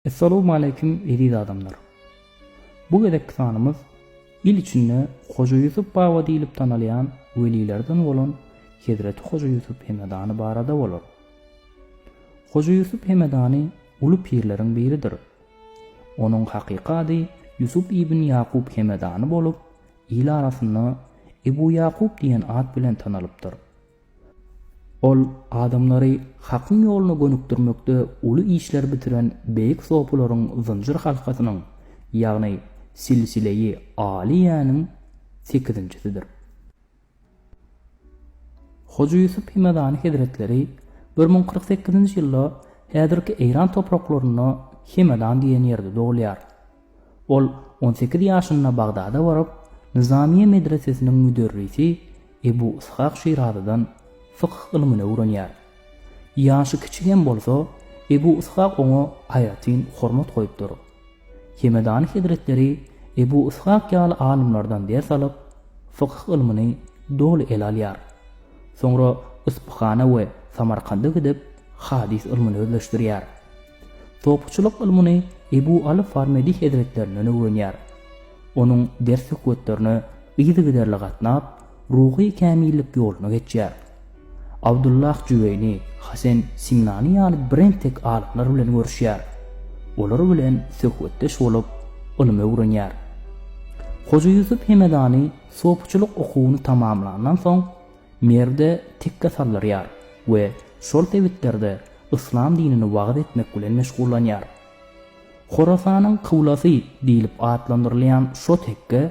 Essalawmaleýkim eziz adamlar. Bu gezekki sanymyz il içinde Hoja Ýusup baba diýlip tanalýan welilerden bolan Hezreti Hoja Ýusup Hemedany barada bolar. Hoja Ýusup Hemedany uly pirleriň biridir. Onuň hakyky ady Ýusup ibn Ýakup Hemedany bolup, il arasynda Ebu Ýakup diýen at bilen tanalypdyr. Ol adamlary Hakyň ýoluna gönükdirmekde uly işler bitiren beýik sopularyň zynjyr halkasynyň, ýagny silsileýi alyýäniň sekizinjisidir. Hoja Ýusup Hemedany hezretleri 1048-nji ýylda häzirki Eýran topraklarynda Hemedan diýen ýerde dogulýar. Ol on sekiz ýaşynda Bagdada baryp, Nyzamyýe medresesiniň müderrisi Ebu Yshak Şirazydan fykh ylmyny öwrenýär. Ýaşy kiçi hem bolsa, Ebu Yshak oňa aýratyn hormat goýupdyr. Hemedany hezretleri Ebu Yshak ýaly alymlardan ders alyp, fykh ylmyny doly ele alýar. Soňra Yspyhana we Samarkanda gidip, hadys ylmyny özleşdirýär. Sopuçylyk ylmyny Ebu Aly Farmedi hezretlerinden öwrenýär. Onuň ders-söhbetlerine yzygiderli gatnap, ruhy kämillik ýoluna geçýär. Abdullah Jüweýni, Hasen Simnany ýaly birentek alymlar bilen görüşýär. Olar bilen söhbetdeş bolup, ylym öwrenýär. Hoja Ýusup Hemedany sopuçylyk okuwyny tamamlandan soň, Merwde tekge saldyrýar we şol sebitlerde yslam dinini wagyz etmek bilen meşgullanýar. Horasanyň kyblasy diýlip atlandyrylýan şo tekge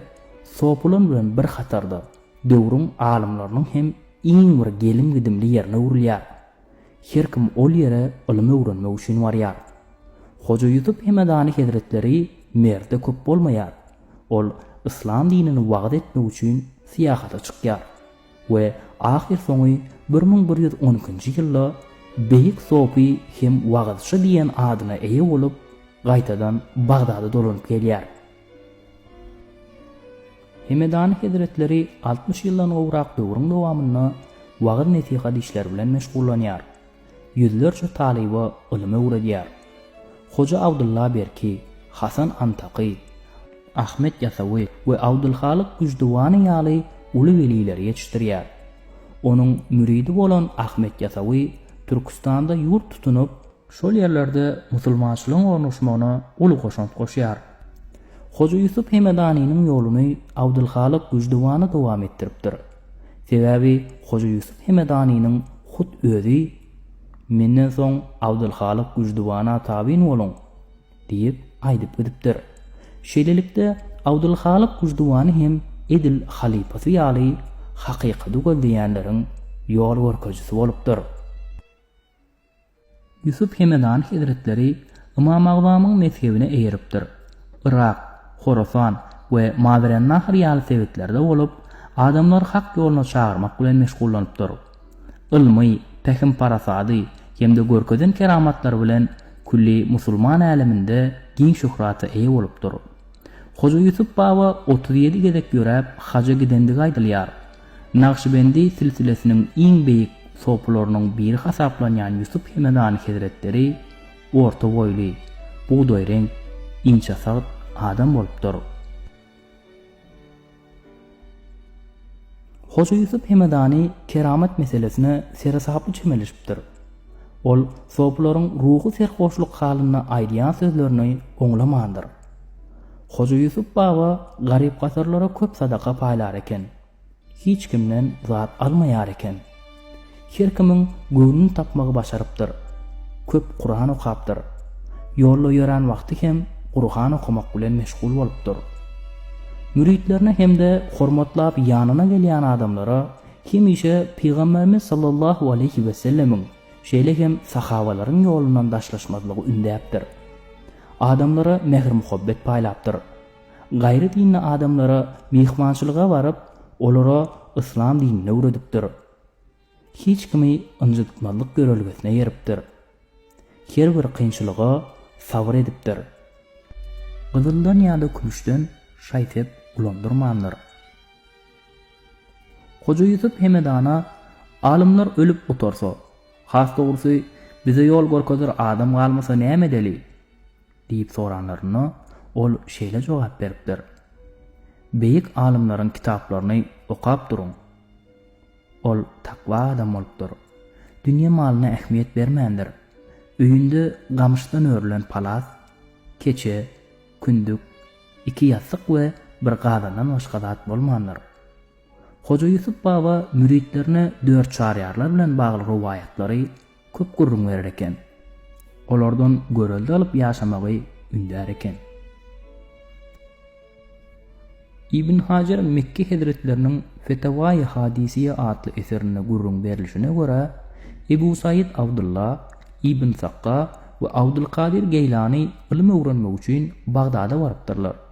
sopular bilen bir hatarda döwrüň alymlarynyň hem iň bir gelim-gidimli ýerine öwrülýär. Her kim ol ýere ylym öwrenmek üçin barýar. Hoja Ýusup Hemedany hezretleri Merwde köp bolmaýar. Ol yslam dinini wagyz etmek üçin syýahata çykýar we ahyrsoňy 1112-nji ýylda Beýik sopy hem wagyzçy diýen adyna eýe bolup, gaýtadan Bagdada dolanyp gelýär. Hemedany hezretleri 60 ýyldan gowrak döwrüň dowamynda wagyz-nesihat işleri bilen meşgullanýar. Ýüzlerçe talyba ylym öwredýär. Hoja Abdylla Berki, Hasan Antaky, Ahmet Ýasawy we Abdylhalyk Güždiwany ýaly uly welileri ýetişdirýär. Onuň müridi bolan Ahmet Ýasawy Türküstanda ýurt tutunyp, şol ýerlerde musulmançylygyň ornaşmagyna uly goşant goşýar. Hoja Ýusup Hemedanynyň ýoluny Abdylhalyk Güždiwany dowam etdiripdir. Sebäbi Hoja Ýusup Hemedanynyň hut özi Menden soň Abdylhalyk Güždiwana tabyn boluň! diýip aýdyp gidipdir. Şeýlelikde, Abdylhalyk Güždiwany hem edil halypasy ýaly hakykady gözleýänleriň ýol görkezijisi bolupdyr. Ýusup Hemedany hezretleri Ymam Agzamyň mezhebine eýeripdir. Yrak, Horasan we Mawerennahr ýaly sebitlerde bolup, adamlary hak ýoluna çagyrmak bilen meşgullanypdyr. Ylmy, pähim-parasady hem-de görkezen keramatlary bilen külli musulman äleminde giň şöhrata eýe bolupdyr. Hoja Ýusup baba 37 gezek ýöräp haja gidendigi aýdylýar. Nagyşbendi silsilesiniň iň beýik sopularynyň biri hasaplanýan Ýusup Hemedany hezretleri orta boýly, bugdaýreňk, inçesagt adam bolupdyr. Hoja Ýusup Hemedany keramat meselesine seresaply çemeleşipdir. Ol sopularyň ruhy serhoşluk halynda aýdýan sözlerini oňlamandyr. Hoja Ýusup baba garyp-gasarlara köp sadaka paýlar eken. Hiç kimden zat almaýar eken. Her kimiň göwnüni tapmagy başarypdyr. Köp Kuran okapdyr. Ýolda ýörän wagty hem Gurhan okamak bilen meşgul bolupdyr. Müritlerine hem-de hormatlap ýanyna gelýän adamlara hemişe Pygamberimiz sallallahu aleýhi wesellemiň, şeýle hem sahabalaryň ýolundan daşlaşmazlygy ündäpdir. Adamlara mähir-muhabbet paýlapdyr. Gaýry dinli adamlara myhmançylyga baryp, olara yslam dinini öwredipdir. Hiç kimi ynjytmazlyk ýörelgesine eýeripdir. Her bir kynçylyga sabyr edipdir. Gyzyldan ýa-da kümüşden şaý-sep ulandyrmandyr. Hoja Ýusup Hemedana Alymlar ölüp gutarsa, has dogrusy, bize ýol görkezer adam galmasa näme edeli? Diýip soranlarynda, ol şeýle jogap beripdir, Beýik alymlaryň kitaplaryny okap duruň. Ol takwa adam bolupdyr. Dünýe malyna ähmiýet bermändir. Öýünde gamyşdan örülen palas, keçe, kündük, iki ýassyk we bir gazandan başga zat bolmandyr. Hoja Ýusup baba müritlerine dört çaryýarlar bilen bagly rowaýatlary köp gürrüň berer eken. Olardan görelde alyp ýaşamagy ündär eken. Ibn Hajar Mekki hezretleriniň Fetawaýy Hadisiýe atly eserinde gürrüň berlişine görä, Ebu Said Abdylla, Ibn Sakga we Abdylkadyr Geýlany ylym öwrenmek üçin Bagdada barypdyrlar.